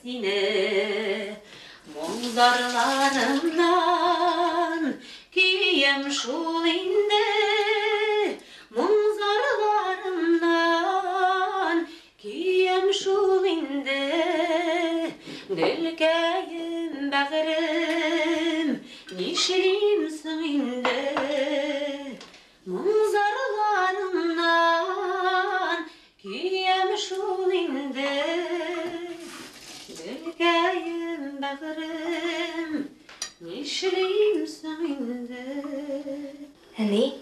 сине. Моң-зарларымнан көям шул инде, моң-зарларымнан көям шул инде. Гөлкәем, бәгырем, нишлим соң инде? Моң-зарларымнан көям шул инде. Гөлкәем, бәгырем, нишлим соң инде? Әни,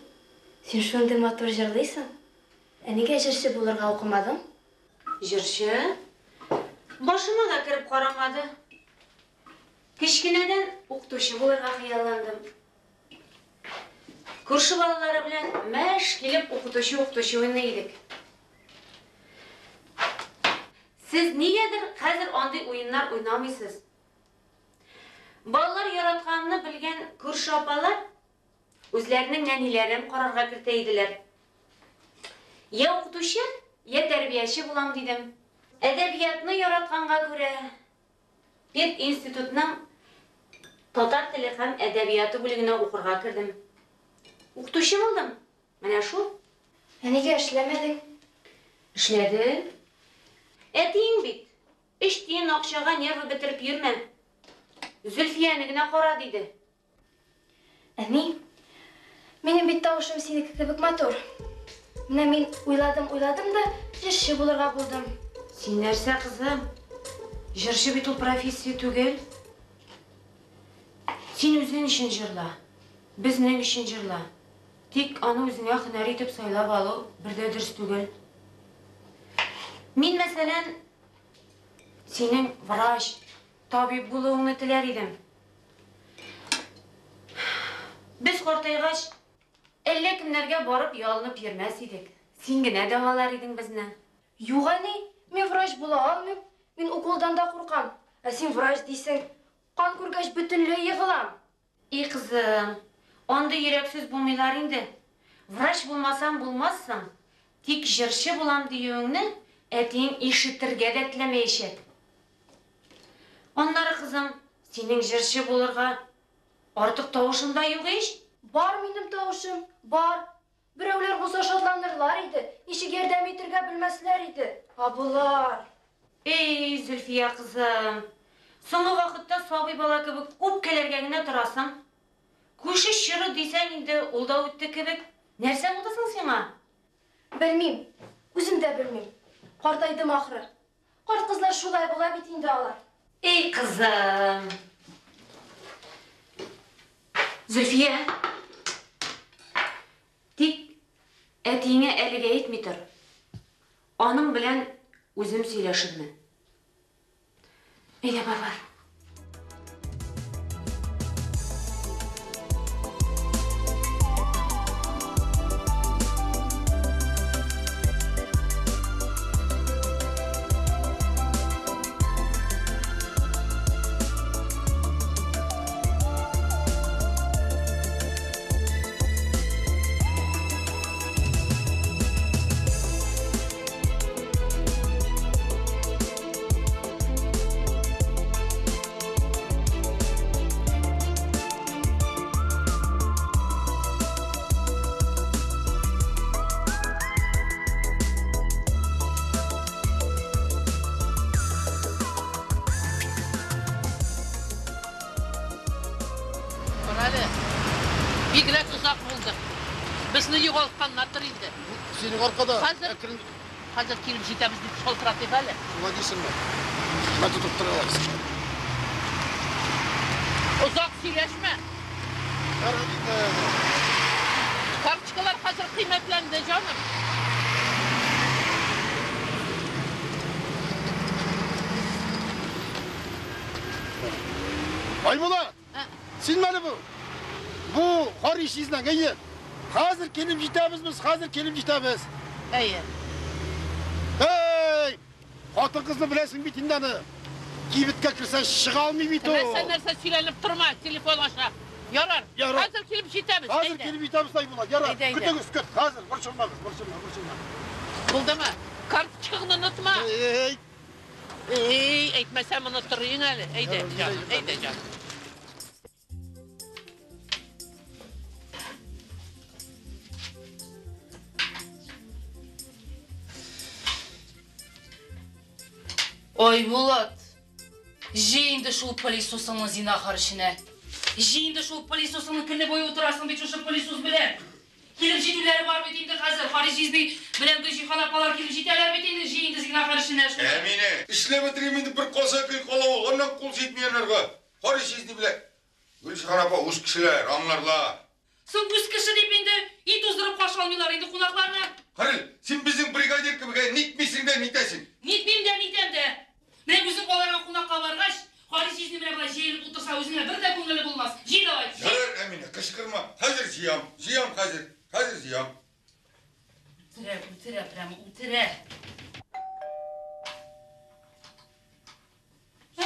син шундый матур җырлыйсың. Ә нигә җырчы булырга укымадың? Җырчы? Башыма да кереп карамады. Кечкенәдән укытучы булырга хыялландым. Күрше балалары белән мәш килеп укытучы-укытучы уйный идек. Сез нигәдер хәзер андый уеннар уйнамыйсыз. Балалар яратканны белгән күрше апалар үзләренең нәниләрен карарга кертә иделәр. Я укытучы, я тәрбияче булам дидем. Әдәбиятны яратканга күрә, пединститутның татар теле һәм әдәбияты бүлегенә укырга кердем. Укытучы булдым. Менә шул. Ә нигә эшләмәдең? Эшләдем. Әтиең бит, өч тиен акчага нервы бетереп йөрмә. Зөлфияне генә кара, диде. Әни, минем бит тавышым синеке кебек матур. Менә мин уйладым-уйладым да, җырчы булырга булдым. Син нәрсә, кызым? Җырчы бит ул профессия түгел. Син үзең өчен җырла, безнең өчен җырла. Тик аны үзеңә һөнәр итеп сайлап алу бер дә дөрес түгел. Мин, мәсәлән, синең врач, табиб булуыңны теләр идем. Без картайгач, әллә кемнәргә барып ялынып йөрмәс идек. Син генә дәвалар идең безне. Юк, әни, мин врач була алмыйм. Мин уколдан да куркам. Ә син врач дисең. Кан күргәч бөтенләй егылам. И кызым, андый йөрәксез булмыйлар инде. Врач булмасаң булмассың, тик җырчы булам диюеңне әтиең ишетергә дә теләмәячәк. Аннары, кызым, синең җырчы булырга артык тавышың да юк ич. Бар минем тавышым, бар. Берәүләр булса шатланырлар иде, ничек ярдәм итергә белмәсләр иде. Ә болар. Эй, Зөлфия кызым, соңгы вакытта сабый бала кебек үпкәләргә генә торасың. Күчеш чоры дисәң инде, ул да үтте кебек. Нәрсә булды соң сиңа? Белмим, үзем дә белмим. Картайдым ахры. Карт кызлар шулай була бит инде алар. Эй, кызым. Зөлфия. Тик әтиеңә әлегә әйтми тор. Аның белән үзем сөйләшермен. Әйдә, бар, бар. Карале, бигрәк озак булды. Безне югалтканнардыр инде. Синең аркада. Хәзер, хәзер килеп җитәбез дип шалтыратыйк әле. Шулай дисеңме? Мә тотып тор алайса. Озак сөйләшмә. Карточкалар хәзер кыйммәтләнде, җаным. Айбулат! Син әле бу. Бу Хариш изнәң, әйе. Хәзер килеп җитәбез без, хәзер килеп җитәбез. Әйе. Эй! Хатын-кызны беләсең бит инде аны. Кибеткә керсә чыга алмый бит ул. Нәрсә нәрсә сөйләнеп торма, телефон аша. Ярар. Ярар. Хәзер килеп җитәбез. Хәзер әйдә. килеп җитәбез, Айбулат. Ярар. Әйдә, әйдә. Көтегез, көт. Хәзер борчылмагыз, борчылма, борчылма. Булдымы? Карточкаңны онытма. Эй! Эй, әйтә. Әйтмәсәм оныттырыйң әле. Әйдә, җаным, әйдә, җаным. Ой, Булат, җый инде шул пылесосыңны зинахар эченә. Җый инде шул пылесосыңны, көне буе утырасың бит шушы пылесос белән. Килеп җитүләре бар бит инде хәзер. Харис җизни белән Гөлҗиһан апалар килеп җитәләр бит инде. Җый инде зинахар эченә шуны. Әминә, эшләп бетерим инде бер калса көй кала ул. Аннан кул җитми анарга. Харис җизни белән Гөлҗиһан апа үз кешеләр, аңларлар. Соң үз кеше дип инде ит уздырып каршы алмыйлар инде кунакларны. Карел, син безнең бригадир кебек, ә нитмисең дә нитәсең. Нитмим дә, нитәм дә. Менә үзең аларга кунакка баргач, Харис җизни белән болай җәелеп утырса, үзеңә бер дә күңелле булмас. Җый давай, җый. Ярар, Әминә, кычкырма. Хәзер җыям, җыям хәзер, хәзер җыям. Үтерә, үтерә, прямо үтерә. Ә?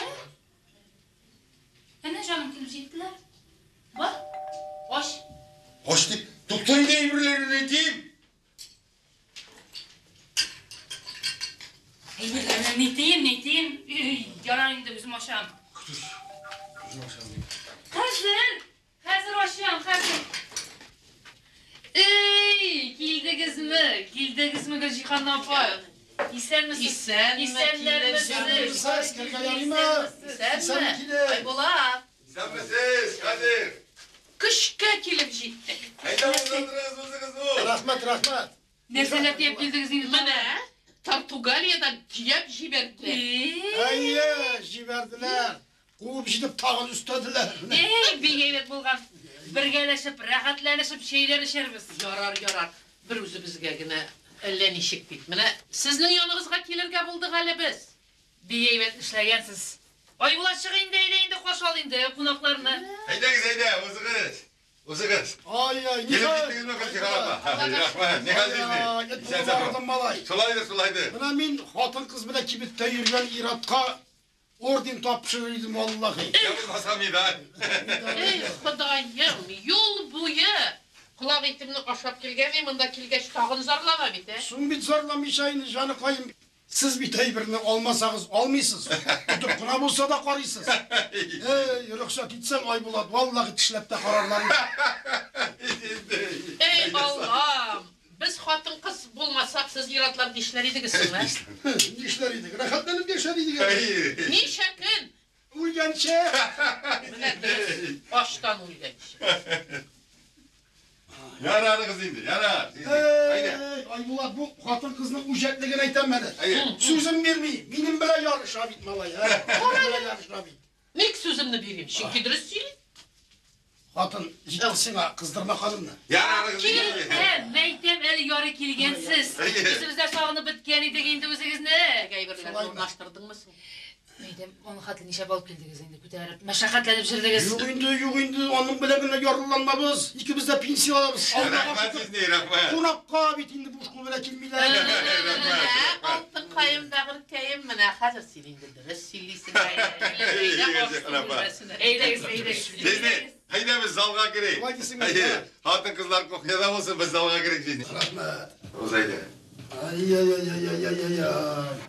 Әнә җаным килеп җиттеләр. Бар, ач. Ач дип, тукта инде әйберләрен әйтим. Әйберләрне нитим, нитим. Ярар инде, үзем ачам. Үзем ачам дип. Хәзер, хәзер ачам, хәзер. Эй, килдегезме? Килдегезме, Гөлҗиһан апа? Исәнмесез? Исәнме, Исәннәрмесез? Исәнмесез, кергән ярыймы? Исәнме? Исәнме? Айбулат. Исәнмесез, хәзер. Көчкә килеп җиттек. Әйдә, узандырыгыз үзегезне. Рәхмәт, рәхмәт. Нәрсәләр төяп килдегез инде? Менә Португалиядән төяп җибәрделәр. Әйе, җибәрделәр. Куып җитеп тагын өстәделәр. Эй, бик әйбәт булган. Бергәләшеп, рәхәтләнешеп чәйләр эчәрбез. Ярар, ярар. Бер үзебезгә генә әллә ничек бит. Менә сезнең яныгызга килергә булдык әле без. Бик әйбәт эшләгәнсез. Айбулат, чык инде, әйдә инде, каршы ал инде кунакларны. Әйдәгез, әйдә, узыгыз. Узыгыз. Ай-ай, Килеп җиттегезме, Гөлҗиһан апа? Рәхмәт, ни хәл җизни? Исән сау. Малай. Шулайдыр, шулайдыр. Менә мин хатын-кыз белән кибеттә йөргән ир-атка орден тапшырыр идем, валлаһи. Я булмаса медаль. Эй, Ходаем, юл буе колак итемне ашап килгән, монда килгәч тагын зарлана бит, ә? Соң бит зарламыйча инде, җаныкаем. Сез бит әйберне алмасагыз алмыйсыз. Тотып кына булса да карыйсыз. Эй, рөхсәт итсәң, Айбулат, валлаһи тешләп тә карарлар иде. Эй, Аллам! Без хатын-кыз булмасак, сез ир-атлар нишләр идегез соң, ә? Нишләр идек? Рәхәтләнеп яшәр идек. Әй. Ничә көн? Үлгәнчә. Менә дөрес, ачтан үлгәнче. Ярарыгыз инде, ярар. Әйдә. Эй, Айбулат, бу хатын-кызның үҗәтлеген әйтәм әле. Әйе. Сүзем бирми, минем белән ярыша бит, малай. ә? Минем белән ярыша бит. Ник сүземне бирим? Чөнки дөрес сөйли. Хатын, җитте сиңа, кыздырма ханымны. Ярарыгыз инде. Килдем, әйтәм, әле ярый килгәнсез. Әйе. Үзебез дә сагынып беткән идек инде үзегезне. Әйберләрне Шулаймы? урнаштырдыңмы соң? Әйтәм, аны хәтле ничәп алып килдегез инде, күтәреп, мәшәкатьләнеп җөрдегез. Юк инде, юк инде, аның белән генә ярлыланмабыз. Икебез дә пенсия алабыз. Аллага Рәхмәт шөкер. җизни, рәхмәт. Кунакка бит инде буш кул белән килмиләр. Менә алтынкаем, бәгырькәем, менә хәзер син инде дөрес сөйлисең. Әйдә, Гөлҗиһан апа. Әйдәгез, әйдәгез. Җизни, әйдә без залга керик. Шулай дисеңме? Әйе, хатын-кызлар кухняда булсын, без залга керик, җизни. Рәхмәт. Уз әйдә. Ай-яй-яй-яй-яй-яй.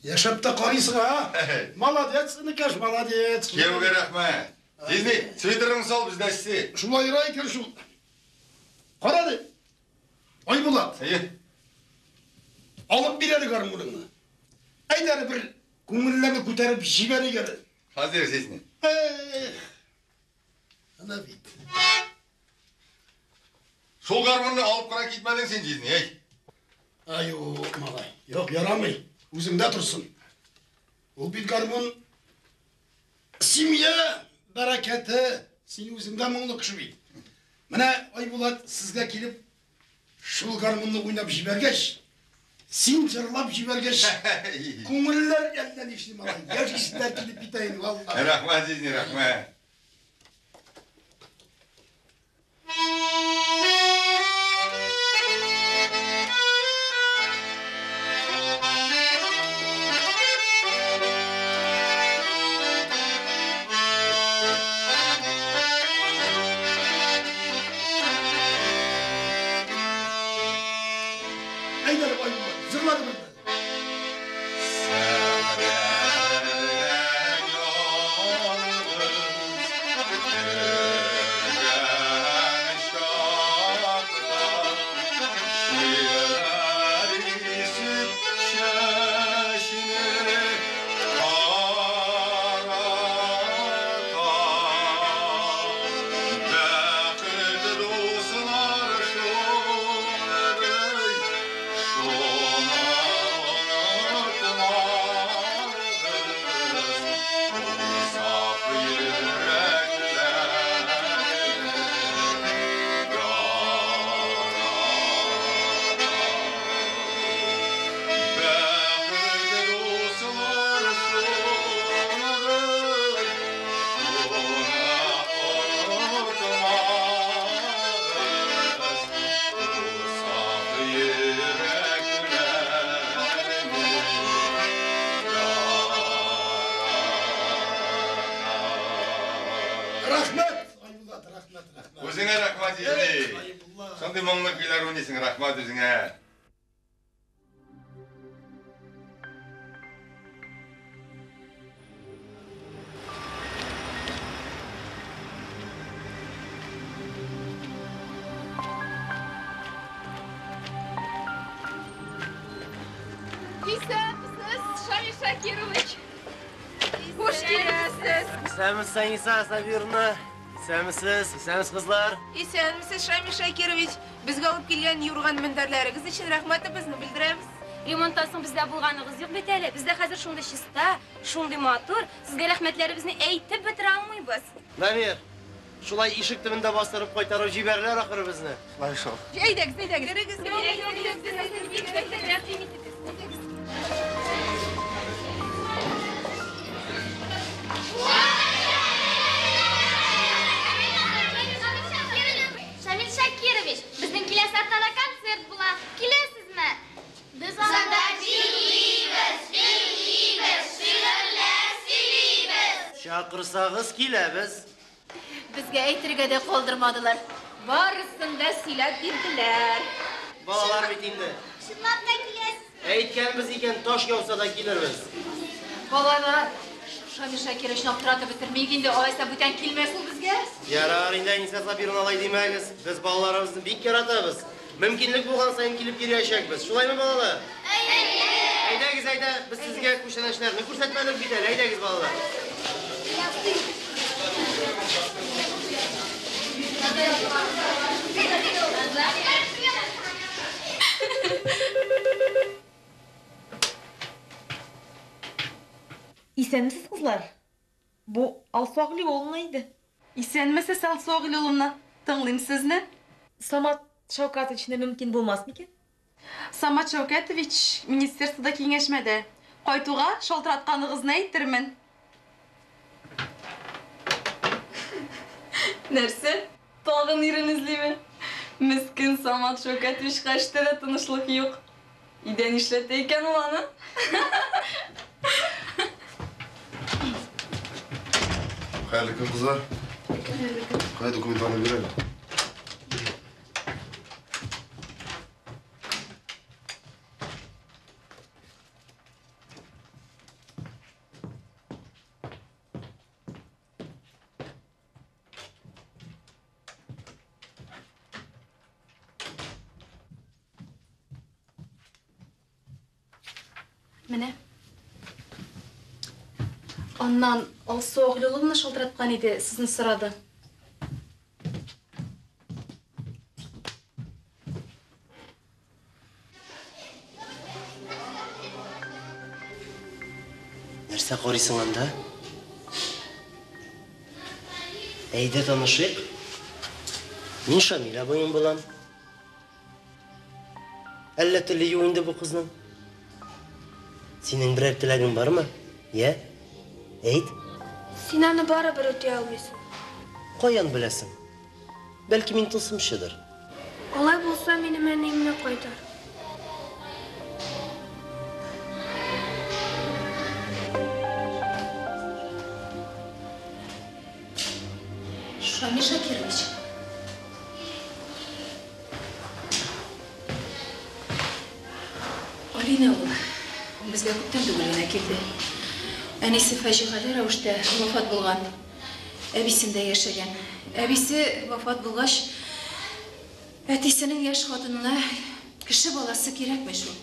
Яшәп тә карыйсың, а? Молодец, энекәш, молодец. Кияүгә рәхмәт. Җизни, свитерыңны сал, бездә эссе. Шулайрак икән шул. Кара әле. Айбулат, Әйе. алып бир әле гармуныңны. Әйдә әле бер күңелләрне күтәреп җибәрик әле. Хәзер җизни. Эх. Әнә бит. Шул гармунны алып кына китмәдең син, җизни, әй. Ай, юк, малай. Юк, ярамый. Үзеңдә торсын. Ул бит гармун семья бәрәкәте. Син үзеңдә моңлы кеше бит. Менә Айбулат сезгә килеп шул гармунны уйнап җибәргәч, син җырлап җибәргәч, күңелләр әллә нишли, малай. Яшьләр килеп китә инде, валлаһи. Рәхмәт, җизни, рәхмәт. Әйдә, Айбулат, җырлады бер. Сәхрә. Рәхмәт, Айбулат, рәхмәт, рәхмәт. Үзеңә рәхмәт, җизни. Шундый моңлы көйләр уйныйсың, рәхмәт үзеңә. Исәнмесез, Шамил Шакирович. Хуш киләсез. Исәнмесез, Әниса Сабировна. Исәнмесез, исәнмесез, кызлар. Исәнмесез, Шамил Шакирович. Безгә алып килгән юрган мендәрләрегез өчен рәхмәтебезне белдерәбез. Ремонттан соң бездә булганыгыз юк бит әле. Бездә хәзер шундый чиста, шундый матур. Сезгә рәхмәтләребезне әйтеп бетерә алмыйбыз. Дамир, шулай ишек төбендә бастырып кайтарып җибәрәләр ахыры безне. Шулай шул. Әйдәгез, әйдәгез. Керегез, Шамил Шакирович, безнең киләсе атнада концерт була. Киләсезме? Без анда җырлыйбыз, биибез, шигырьләр сөйлибез. Чакырсагыз киләбез. Безгә әйтергә дә калдырмадылар. Барысын да сөйләп бирделәр. Балалар бит инде. Чынлап та киләсезме? Әйткәнбез икән, таш яуса да килербез. Балалар, Шамил Шакировичны аптыратып бетермик инде, алайса бүтән килмәс ул безгә. Ярар инде, Әниса Сабировна, алай димәгез. Без балаларыбызны бик яратабыз. Мөмкинлек булган саен килеп йөриячәкбез. Шулаймы, балалар? Әйдәгез, әйдә, без сезгә күчтәнәчләрне күрсәтмәдек бит әле. Әйдәгез, балалар. Исәнмесез, кызлар. Бу Алсу Әгълиулловна иде. Исәнмесез, Алсу Әгълиулловна. Тыңлыйм сезне. Самат Шәүкәтовичны мөмкин булмас микән? Самат Шәүкәтович министерствода киңәшмәдә. Кайтуга шалтыратканыгызны әйтермен. Нәрсә? Тагын ирен эзлиме? Мескен Самат Шәүкәтовичка эштә дә тынычлык юк. Идән эшләтә икән ул аны. Хәерле көн, кызлар. Кая документларны бир әле. Менә. Аннан Алсу Әгълиулловна шалтыраткан иде, сезне сорады. Нәрсә карыйсың анда? Әйдә танышыйк. Мин Шамил абыең булам. Әллә теле юк инде бу кызның? Синең берәр теләгең бармы? Йә? Әйт. Син аны барыбер үти алмыйсың. Каян беләсең? Бәлки мин тылсымчыдыр. Алай булса, минем әниемне кайтар. Шамил Шакирович. Алина ул безгә күптән түгел генә килде. Әнисе фаҗигале рәвештә вафат булган. Әбисендә яшәгән. Әбисе вафат булгач, әтисенең яшь хатынына кеше баласы кирәкми шул.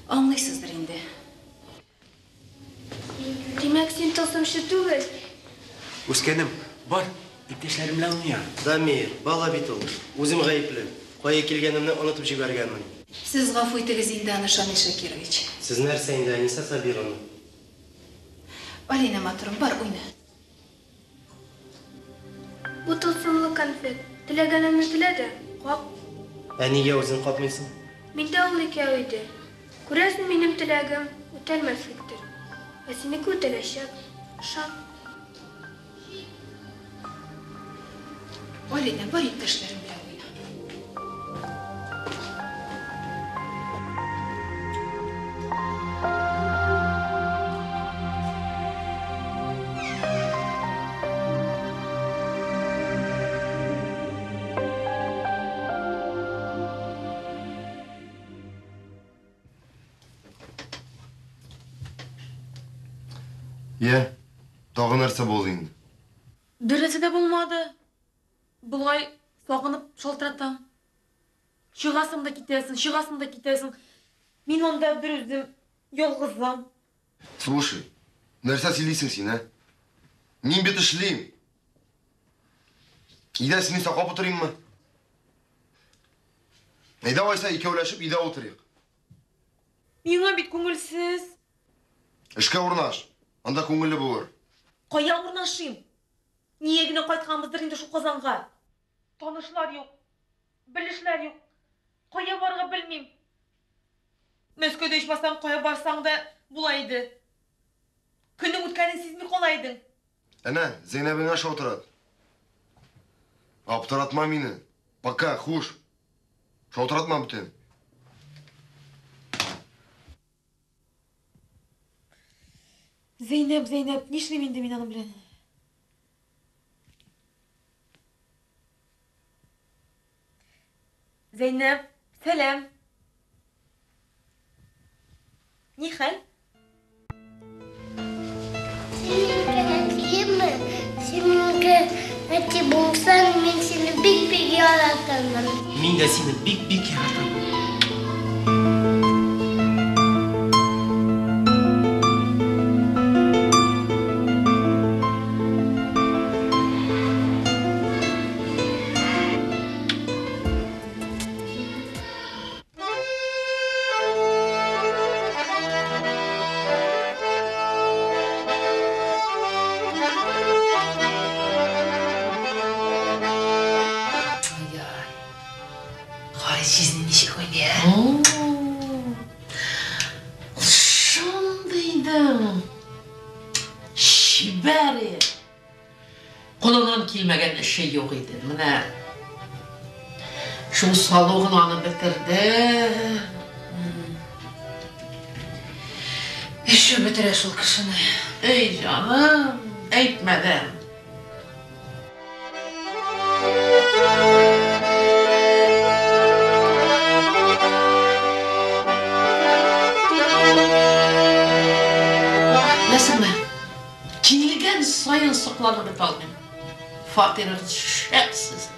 Аңлыйсыздыр инде. Димәк, син тылсымчы түгел. Үскәнем, бар, иптәшләрем белән уйна. Дамир, бала бит ул. Үзем гаепле. Кая килгәнемне онытып җибәргәнмен. Сез гафу итегез инде аны, Шамил Шакирович. Сез нәрсә инде, Әниса Сабировна? Алина, матурым, бар, уйна. Бу тылсымлы конфет. Теләгәнеңне телә дә, кап. Ә нигә үзең капмыйсың? Миндә ул икәү иде. Күрәсең, минем теләгем үтәлмәслектер. Ә синеке үтәләчәк. Ышан. Алина, бар иптәшләрең белән уйна. Йә, тагы нәрсә булды инде? Бер нәрсә дә булмады. Болай сагынып шалтыратам. Чыгасың да китәсең, чыгасың да китәсең. Мин анда бер үзем, ялгызым. Слушай, нәрсә сөйлисең син, ә? Мин бит эшлим. Өйдә сине саклап утырыйммы? Әйдә алайса икәүләшеп өйдә утырыйк. Миңа бит күңелсез. Эшкә урнаш, анда күңелле булыр. Кая урнашыйм? Нигә генә кайтканбыздыр инде шул Казанга? Танышлар юк, белешләр юк. Кая барырга белмим. Мәскәүдә ичмасам кая барсаң да була иде. Көннең үткәнен сизми кала идең. Әнә, Зәйнәбеңә шалтырат. Аптыратма мине. Пока, хуш. Шалтыратма бүтән. Зәйнәб, Зәйнәб, нишлим инде мин аның белән? Зәйнәб, сәлам. Ни хәл? Син минеке әтиемме? Син минеке әти булсаң, мин сине бик-бик яратырмын. Мин дә сине бик-бик яратам. Харис җизни ничек уйный, ә? Ул шундый идем. Чибәр иде. Кулыннан килмәгән эше юк иде. Менә шул салу гына аны бетерде. Эше бетерә шул кешене. Эй, җаным, әйтмә дә. Беләсеңме, килгән саен сокланып бетә алмыйм. Фатирыгыз шәп сезнең.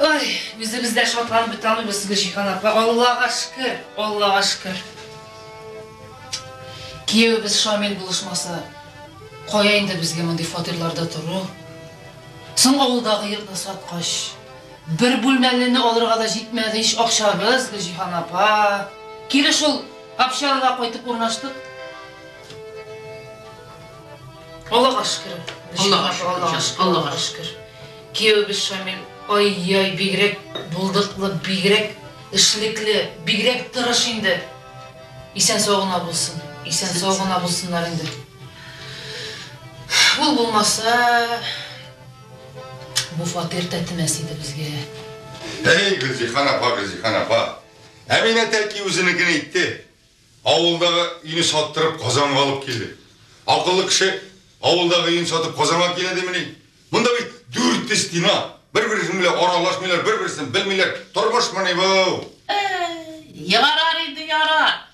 Ой, үзебез дә шатланып бетә алмыйбыз, Гөлҗиһан апа. Аллага шөкер, Аллага шөкер. Киявебез Шамил булышмаса, кая инде безгә мондый фатирларда тору? Соң авылдагы йортны саткач, бер бүлмәлене алырга да җитмәде ич акчабыз, Гөлҗиһан апа. Кире шул общагага кайтып урнаштык. Аллага шөкер. Аллага шөкер, Аллага шөкер, Аллага Аллага шөкер. Киявебез Шамил, ай-яй, бигрәк булдыклы, бигрәк эшлекле, бигрәк тырыш инде. Исән сау гына булсын, исән сау гына булсыннар инде. Ул булмаса, бу фатир тәтемәс иде безгә. Эй, Гөлҗиһан апа, Гөлҗиһан апа. Әминә тәки үзенекен әйтте. Авылдагы өйне саттырып Казанга алып килде. Акыллы кеше авылдагы өен сатып Казанга килә димени? Монда бит дүрт стена. Бер-берсен белән аралашмыйлар, бер-берсен белмиләр. Тормышмыни бу? Ярар инде, ярар.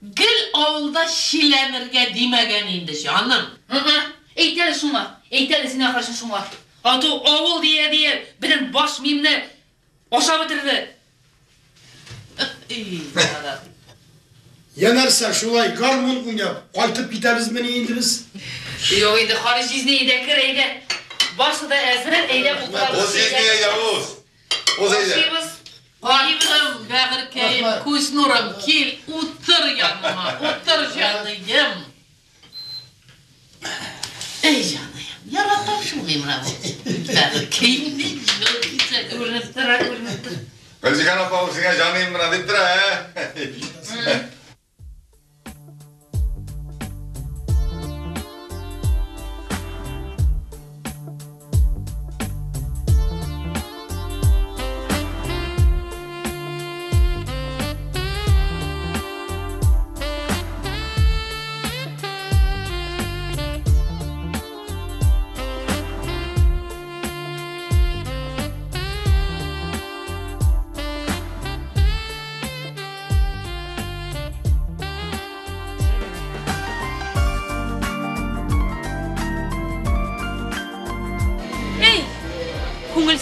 Гел авылда чиләнергә димәгән инде, җаным. Әйт әле шуңа, әйт әле син ахырсын шуңа. Ату авыл дия-дия бөтен баш миемне ашап бетерде. Я нәрсә, шулай гармун уйнап кайтып китәбезмени инде без? Юк инде, Харис җизни, әйдә кер, әйдә. Башы да әзер, әйдә утырабыз. Уз җизни, әйдә, уз. Уз әйдә. Ашыйбыз. Картым, бәгырькәем, күз нурым, кил, утыр яныма, утыр җаныем. Эй, җаныем, яратам шул мин менә бу. Бәгырькәем дип җылы кисә. Күренеп тора, күренеп тора. Гөлҗиһан апа үзеңә җаныем менә дип тора, ә?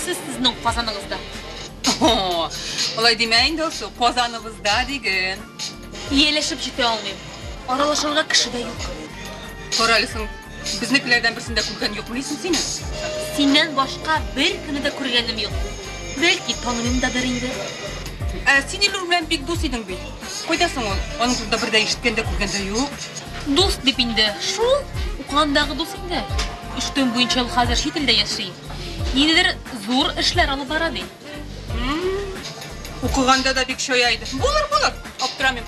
Ямьсез сезнең Казаныгызда. Алай димә инде, Алсу, Казаныбызда диген. Ияләшеп җитә алмыйм. Аралашырга кеше дә юк. Кара әле соң, безнекеләрдән берсен дә күргән юкмыни соң синең? Синнән башка беркемне дә күргәнем юк. Бәлки, танымыйм дадыр инде. Ә син Илнур белән бик дус идең бит. Кайда соң ул? Аның турында бер дә ишеткән дә, күргән дә юк. Дус дип инде, шул укыгандагы дус инде. Ишетүем буенча ул хәзер чит илдә яши. Ниндидер зур эшләр алып бара ди. Укыганда да бик чая иде. Булыр, булыр, аптырамыйм.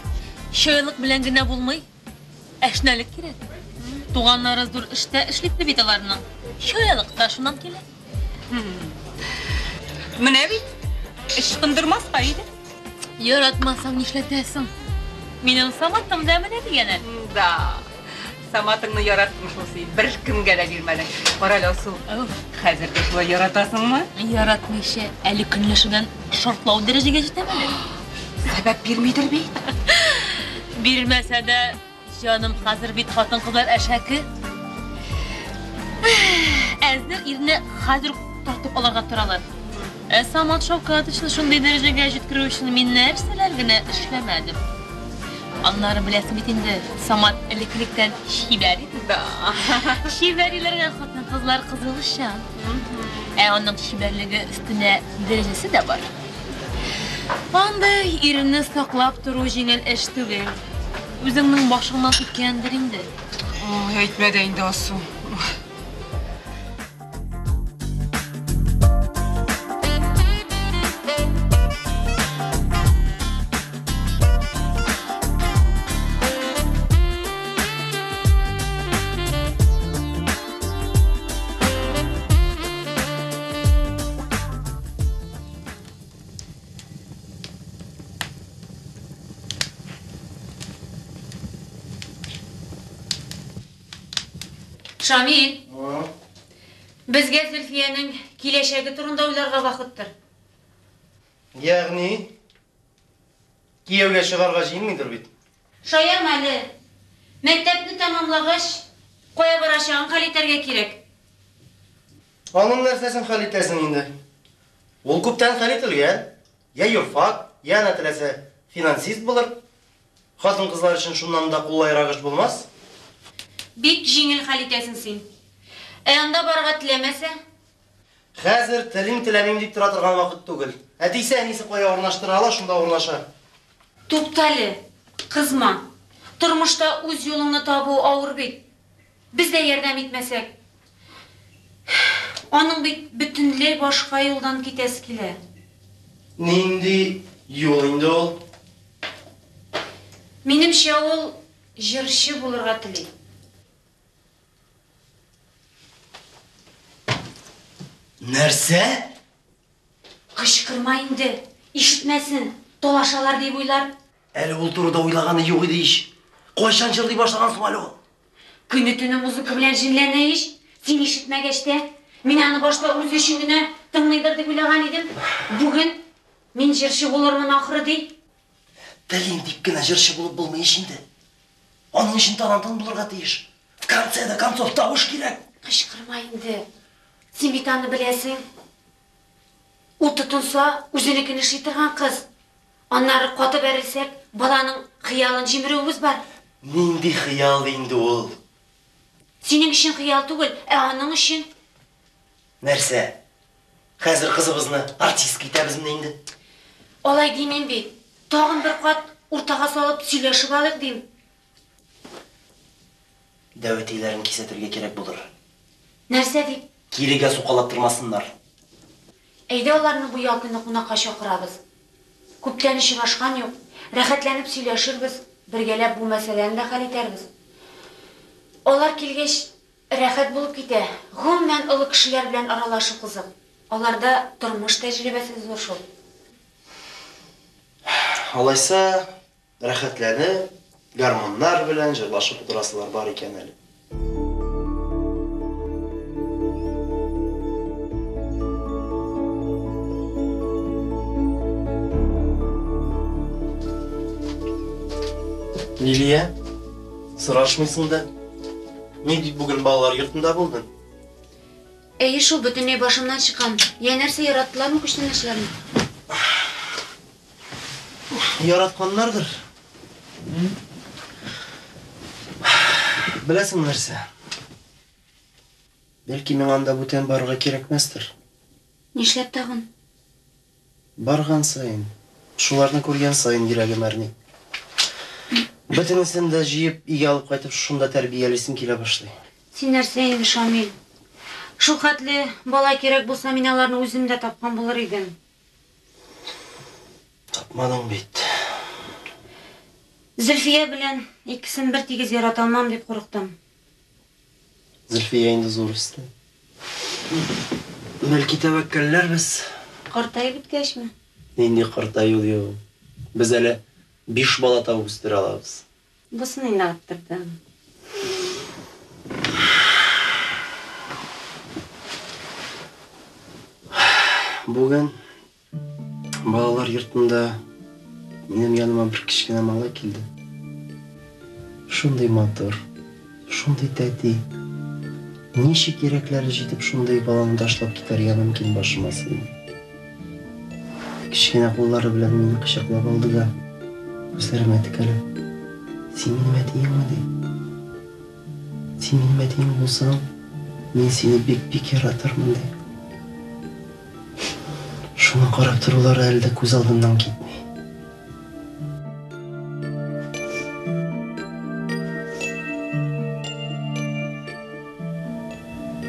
Чаялык белән генә булмый. Әшнәлек кирәк. Туганнары зур эштә эшлекле бит аларның. Чаялык та шуннан килә. Менә бит, ычкындырмаска иде. Яратмасаң нишләтәсең? Минем Саматым да менә дигән әле. Да. Саматыңны яраттың шул син. Беркемгә дә бирмәдең. Кара әле, Алсу. Хәзер дә шулай яратасыңмы? Яратмыйча, әле көнләшүдән шартлау дәрәҗәгә җитәм әле. Сәбәп бирмидер бит. Бирмәсә дә, җаным, хәзер бит хатын-кызлар әшәке. Әзер ирне хәзер үк тартып алырга торалар. Ә Самат Шәүкәтовичны шундый дәрәҗәгә җиткерү өчен мин нәрсәләр генә эшләмәдем. Аннары беләсең бит инде, Самат элек-электән чибәр иде. Да. Чибәр ирләргә хатын-кызлар кызыгучан. Ә аның чибәрлеге өстенә дәрәҗәсе дә бар. Андый ирне саклап тору җиңел эш түгел. Үзеңнең башыңнан үткәндер инде. Ой, әйтмә дә инде, Алсу. Шамил, безгә Зөлфиянең киләчәге турында уйларга вакыттыр. Ягъни, кияүгә чыгарга җыенмыйдыр бит? Шаярма әле. Мәктәпне тәмамлагач, кая барачагын хәл итәргә кирәк. Аның нәрсәсен хәл итәсең инде? Ул күптән хәл ителгән. Я юрфак, я әнә теләсә финансист булыр. Хатын-кызлар өчен шуннан да кулайрак эш булмас. Бик җиңел хәл итәсең син. Ә анда барырга теләмәсә? Хәзер телим-теләмим дип тора торган вакыт түгел. Әтисе, әнисе кая урнаштыра ала, шунда урнаша. Туктале, кызма. Тормышта үз юлыңны табу авыр бит. Без дә ярдәм итмәсәк. Аның бит бөтенләй башка юлдан китәсе килә. Нинди юл инде ул? Минемчә, ул җырчы булырга тели. Нәрсә? Кычкырма инде, ишетмәсен, талашалар дип уйлар. Әле ул турыда уйлаганы юк иде ич. Кайчан җырлый башлаган соң әле ул? Көне-төне музыка белән җенләнә ич. Син ишетмәгәч тә, мин аны башта үзе өчен генә тыңлыйдыр дип уйлаган идем. Бүген мин җырчы булырмын ахры ди. Телим дип кенә җырчы булып булмый ич инде. Аның өчен талантың булырга тиеш. В конце до концов тавыш кирәк. Кычкырма инде. Син бит аны беләсең. Ул тотынса, үзенекен эшли торган кыз. Аннары каты бәрелсәк, баланың хыялын җимерүебез бар. Нинди хыял инде ул? Синең өчен хыял түгел, ә аның өчен. Нәрсә? Хәзер кызыбызны артистка итәбезме инде? Алай димим бит. Тагын бер кат уртага салып сөйләшеп алыйк дим. Дәү әтиләрен кисәтергә кирәк булыр. Нәрсә дип? Кирегә сукалап тормасыннар. Әйдә аларны бу ял көне кунакка чакырабыз. Күптән очрашкан юк. Рәхәтләнеп сөйләшербез, бергәләп бу мәсьәләне дә хәл итәрбез. Алар килгәч, рәхәт булып китә. Гомумән, олы кешеләр белән аралашу кызык. Аларда тормыш тәҗрибәсе зур шул. Алайса, рәхәтләнеп, гармуннар белән җырлашып утырасылар бар икән әле. Лилия, сорашмыйсың да. Ни дип бүген балалар йортында булдың? Әйе шул, бөтенләй башымнан чыккан. Я нәрсә, яраттылармы күчтәнәчләрне? Яратканнардыр. Беләсеңме нәрсә? Бәлки миңа анда бүтән барырга кирәкмәстер. Нишләп тагын? Барган саен, шуларны күргән саен йөрәгем әрни. Бөтенесен дә җыеп, өйгә алып кайтып, шунда тәрбиялисем килә башлый. Син нәрсә инде, Шамил? Шул хәтле бала кирәк булса, мин аларны үзем дә тапкан булыр идем. Тапмадың бит. Зөлфия белән икесен бер тигез ярата алмам дип курыктым. Зөлфия инде зур үсте. Бәлки тәвәккәлләрбез. Картаеп беткәчме? Нинди картаю ди ул? Без әле биш бала табып үстерә алабыз. Бусын инде арттырдың. Бүген балалар йортында минем яныма бер кечкенә малай килде. Шундый матур, шундый тәти. Ничек йөрәкләре җитеп шундый баланы ташлап китәргә мөмкин башыма сыймый. Кечкенә куллары белән мине кочаклап алды да, күзләремә текәлеп, Син минем әтиеңме? ди. Син минем әтием булсаң, мин сине бик-бик яратырмын, ди. Шуны карап торулары әле дә күз алдымнан китми.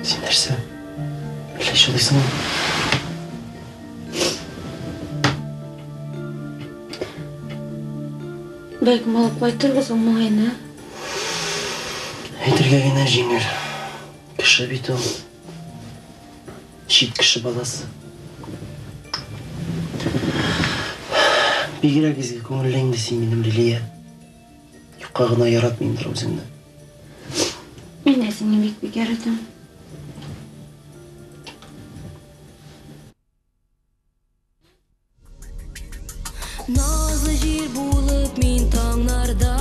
Син нәрсә? Әллә җылыйсыңмы? Бәлкем алып кайтырбыз ул малайны, ә? Әйтергә генә җиңел. Кеше бит ул. Чит кеше баласы. Бигрәк изге күңелле инде син минем, Лилия. Юкка гына яратмыймдыр үзеңне. Мин дә сине бик-бик яратам. Назлы җил булып мин таңнарда.